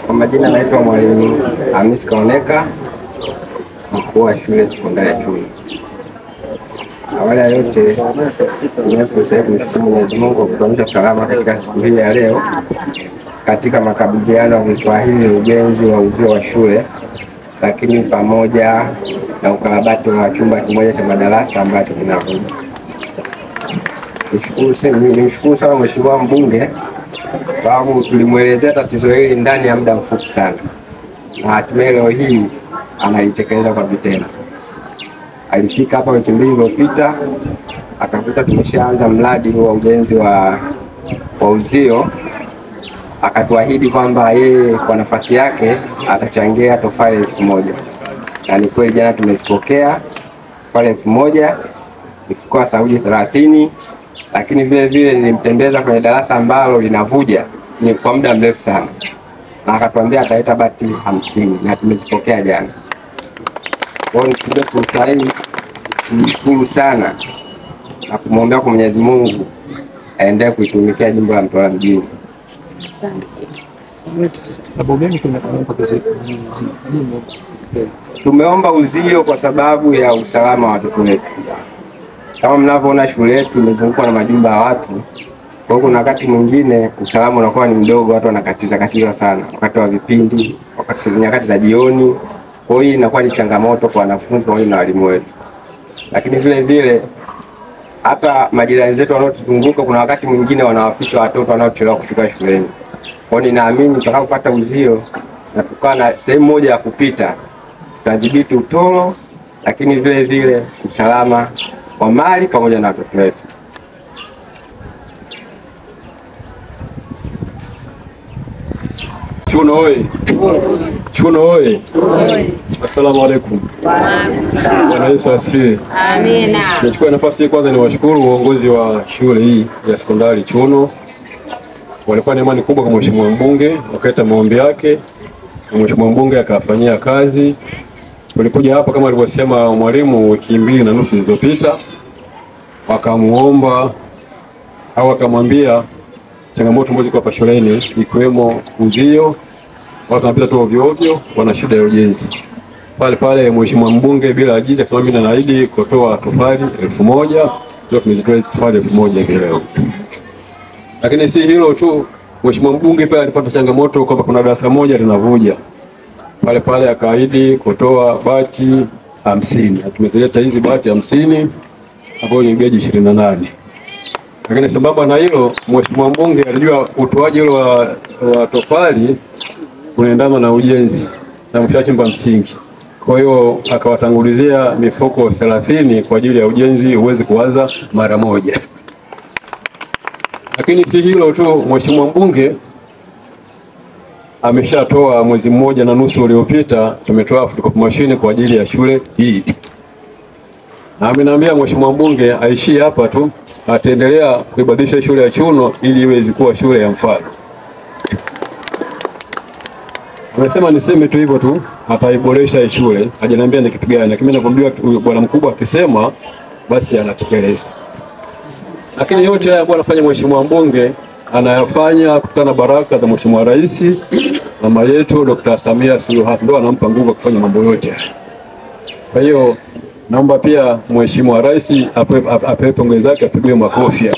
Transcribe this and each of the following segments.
Kwa majina naitwa Mwalimu Hamis Kaoneka, mkuu wa shule sekondari ya Chuno. Awali ya yote, nimefusa kumshukuru Mwenyezi Mungu kwa kutuamsha salama katika siku hii ya leo katika makabidhiano ya vifaa hivi, ujenzi wa uzio wa shule, lakini pamoja na ukarabati wa chumba kimoja cha madarasa ambacho kinavuja. Nimshukuru sana Mheshimiwa Mbunge sababu tulimuelezea tatizo hili ndani ya muda mfupi sana, na hatimaye leo hii analitekeleza kwa vitendo. Alifika hapa wiki mbili iliyopita akakuta tumeshaanza mradi wa ujenzi wa uzio, akatuahidi kwamba yeye kwa nafasi yake atachangia tofali 1000. Na ni kweli jana tumezipokea tofali 1000, mifuko ya saruji 30, lakini vile vile nilimtembeza kwenye darasa ambalo linavuja ni kwa muda mrefu sana, na akatuambia ataleta bati 50 na tumezipokea jana. Kwa hiyo nichukue fursa hii kumshukuru sana na kumwombea kwa Mwenyezi Mungu aendelee kuitumikia jimbo la Mtwara mjini. Tumeomba uzio kwa sababu ya usalama wa watoto wetu. Kama mnavyoona shule yetu imezungukwa na majumba ya watu. Kwa hiyo kuna wakati mwingine usalama unakuwa ni mdogo, watu wanakatiza katiza sana wakati wa vipindi, wakati nyakati za jioni. Kwa hiyo inakuwa ni changamoto kwa wanafunzi pamoja na walimu wetu. Lakini vile vile hata majirani zetu wanaotuzunguka kuna wakati mwingine wanawaficha watoto wanaochelewa kufika shuleni. Kwa hiyo ninaamini tutakapopata uzio na tukawa na sehemu moja ya kupita, tutadhibiti utoro, lakini vile vile usalama wa mali pamoja na watoto wetu. Chuno oye! Chuno oye! Assalamu alaikum. Bwana Yesu asifiwe. Amina. Nachukua nafasi hii kwanza niwashukuru uongozi wa shule hii ya sekondari Chuno. Walikuwa na imani kubwa kwa Mheshimiwa Mbunge, wakaleta maombi yake na Mheshimiwa Mbunge akafanyia kazi. Walikuja hapa kama alivyosema mwalimu wiki 2.5 zilizopita, wakamuomba au akamwambia changamoto ambazo ziko hapa shuleni ikiwemo uzio, watu wanapita tu ovyo ovyo, wana shida ya ujenzi. Pale pale Mheshimiwa Mbunge bila ajizi akasema mimi naahidi kutoa tofali 1000, ndio tumezitoa hizo tofali 1000 hivi leo. Lakini si hilo tu, Mheshimiwa Mbunge pia alipata changamoto kwamba kuna darasa moja linavuja. Pale pale akaahidi kutoa bati 50. Tumezileta hizi bati 50 ambazo ni geji 28. Lakini sababu na hilo Mheshimiwa Mbunge alijua utoaji ule wa tofali unaendana na ujenzi na mshachimba msingi. Kwa hiyo akawatangulizia mifuko 30 kwa ajili ya ujenzi uweze kuanza mara moja. Lakini si hilo tu, Mheshimiwa Mbunge ameshatoa mwezi 1.5 uliopita, tumetoa photocopy machine kwa ajili ya shule hii. Na ameniambia Mheshimiwa Mbunge aishie hapa tu, ataendelea kuibadilisha shule ya Chuno ili iweze kuwa shule ya mfano. Amesema niseme tu hivyo tu, ataiboresha shule. Hajaniambia ni kitu gani, lakini mimi nakwambia bwana mkubwa akisema basi anatekeleza. Lakini yote haya bwana anafanya Mheshimiwa Mbunge, anayafanya kutokana na baraka za Mheshimiwa Rais mama yetu Dr. Samia Suluhu Hassan, ndio anampa nguvu kufanya mambo yote. Kwa hiyo naomba pia Mheshimiwa Rais apewe pongezi zake, apigiwe makofi.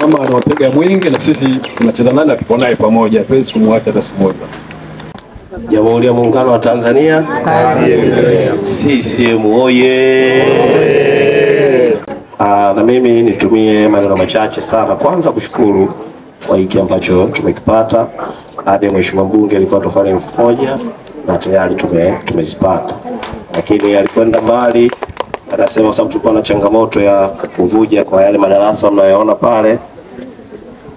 Mama anawapiga mwingi na sisi tunacheza naye na tuko naye pamoja, hatuwezi kumwacha hata siku moja. Jamhuri ya Muungano wa Tanzania. CCM oye! Na mimi nitumie maneno machache sana. Kwanza kushukuru kwa hiki ambacho tumekipata. Hadi Mheshimiwa Mbunge alikuwa tofali 1000 na tayari tumezipata. Lakini alikwenda mbali akasema sababu tulikuwa na changamoto ya kuvuja kwa yale madarasa mnayoona pale,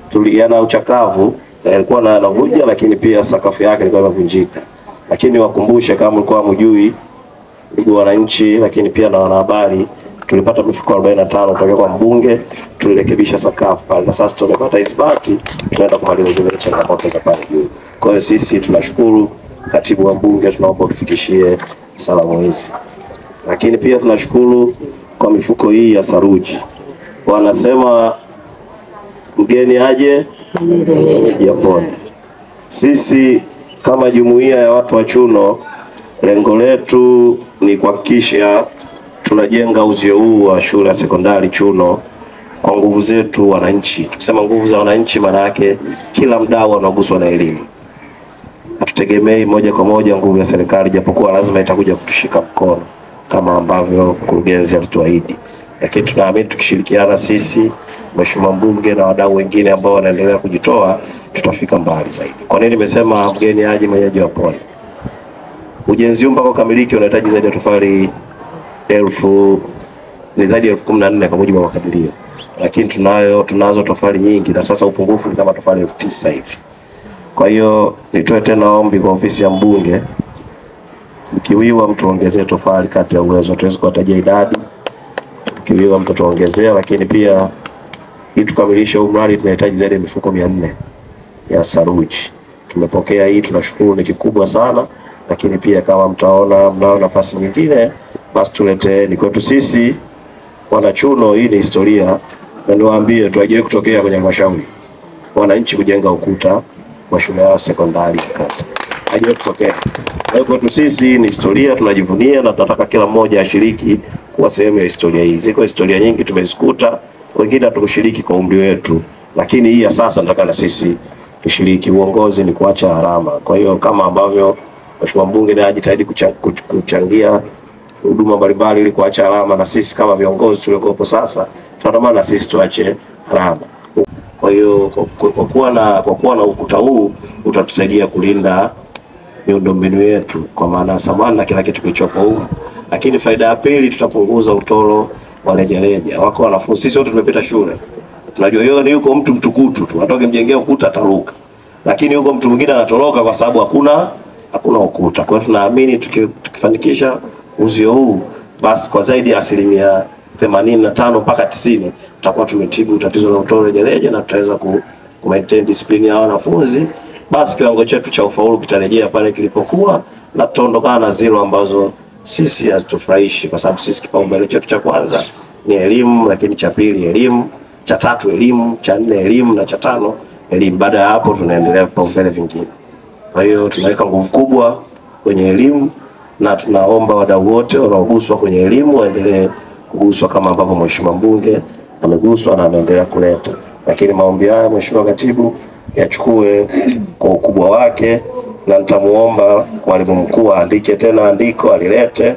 tuliana uchakavu, yalikuwa na yanavuja, lakini pia sakafu yake ilikuwa imevunjika. Lakini wakumbushe kama mlikuwa hamjui, ndugu wananchi, lakini pia na wanahabari, tulipata mifuko 45 kutoka kwa mbunge, tulirekebisha sakafu pale, na sasa tumepata hizi bati, tunaenda kumaliza zile changamoto za pale juu. Kwa hiyo sisi tunashukuru katibu wa mbunge, tunaomba utufikishie salamu hizi. Lakini pia tunashukuru kwa mifuko hii ya saruji. Wanasema mgeni aje yapone. Sisi kama jumuiya ya watu wa Chuno, lengo letu ni kuhakikisha tunajenga uzio huu wa shule ya sekondari Chuno kwa nguvu zetu wananchi. Tukisema nguvu za wananchi, maana yake kila mdau anaguswa na elimu. Hatutegemei moja kwa moja nguvu ya serikali, japokuwa lazima itakuja kutushika mkono kama ambavyo mkurugenzi alituahidi. Lakini tunaamini tukishirikiana sisi, Mheshimiwa Mbunge na wadau wengine ambao wanaendelea kujitoa, tutafika mbali zaidi. Kwa nini nimesema mgeni aje mwenyeji apone? Ujenzi huu mpaka ukamilike unahitaji zaidi ya tofali 14,000 kwa mujibu wa makadirio. Lakini tunazo tofali nyingi na sasa upungufu ni kama tofali 9,000 hivi. Kwa hiyo nitoe tena ombi kwa ofisi ya mbunge, mkiwiwa mtu ongezee tofali kati ya uwezo, tuweze kuwatajia idadi, mkiwiwa mtu tuongezea. Lakini pia ili tukamilishe huu mradi tunahitaji zaidi ya mifuko 400 ya saruji. Tumepokea hii, tunashukuru, ni kikubwa sana. Lakini pia kama mtaona mnao nafasi nyingine, basi tuleteni. Kwetu sisi Wanachuno hii ni historia, na niwaambie tuaje kutokea kwenye halmashauri wananchi kujenga ukuta wa shule ya sekondari kata. Hajawahi kutokea. Kwa hiyo kwetu sisi ni historia, tunajivunia na tunataka kila mmoja ashiriki kuwa sehemu ya historia hii. Ziko historia nyingi tumezikuta, wengine hatukushiriki kwa umri wetu, lakini hii ya sasa nataka na sisi tushiriki. Uongozi ni kuacha alama. Kwa hiyo kama ambavyo Mheshimiwa Mbunge naye ajitahidi kuchangia huduma mbalimbali ili kuacha alama, na sisi kama viongozi tuliokuwepo sasa tunatamani na sisi tuache alama. Kwa hiyo kwa kuwa na ukuta huu utatusaidia kulinda miundombinu yetu, kwa maana samani na kila kitu kilichopo huko. Lakini faida ya pili, tutapunguza utoro wa rejareja. Wako wanafunzi, sisi wote tumepita shule, tunajua yeye ni yuko mtu mtukutu tu, hata ukimjengea ukuta ataruka, lakini yuko mtu mwingine anatoroka kwa sababu hakuna ukuta. Kwa hiyo tunaamini tukifanikisha uzio huu, basi kwa zaidi ya 85% mpaka 90% tutakuwa tumetibu tatizo la utoro rejareja na tutaweza ku maintain discipline ya wanafunzi. Basi kiwango chetu cha ufaulu kitarejea pale kilipokuwa na tutaondokana na zero ambazo sisi hazitufurahishi, kwa sababu sisi kipaumbele chetu cha kwanza ni elimu, lakini cha pili elimu, cha tatu elimu, cha nne elimu na cha tano elimu. Baada ya hapo tunaendelea vipaumbele vingine. Kwa hiyo tunaweka nguvu kubwa kwenye elimu na tunaomba wadau wote wanaoguswa kwenye elimu waendelee kuguswa kama ambavyo Mheshimiwa Mbunge ameguswa na ameendelea kuleta. Lakini maombi haya Mheshimiwa Katibu yachukue kwa ukubwa wake, na nitamuomba mwalimu mkuu aandike tena andiko alilete.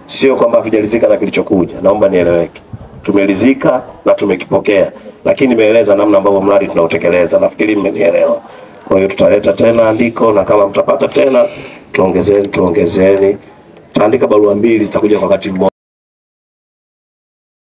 Sio kwamba hatujalizika na kilichokuja, naomba nieleweke. Tumelizika na tumekipokea, lakini nimeeleza namna ambavyo mradi tunautekeleza, nafikiri mmenielewa. Kwa hiyo tutaleta tena andiko, na kama mtapata tena tuongezeni. Tutaandika barua mbili zitakuja kwa wakati mmoja.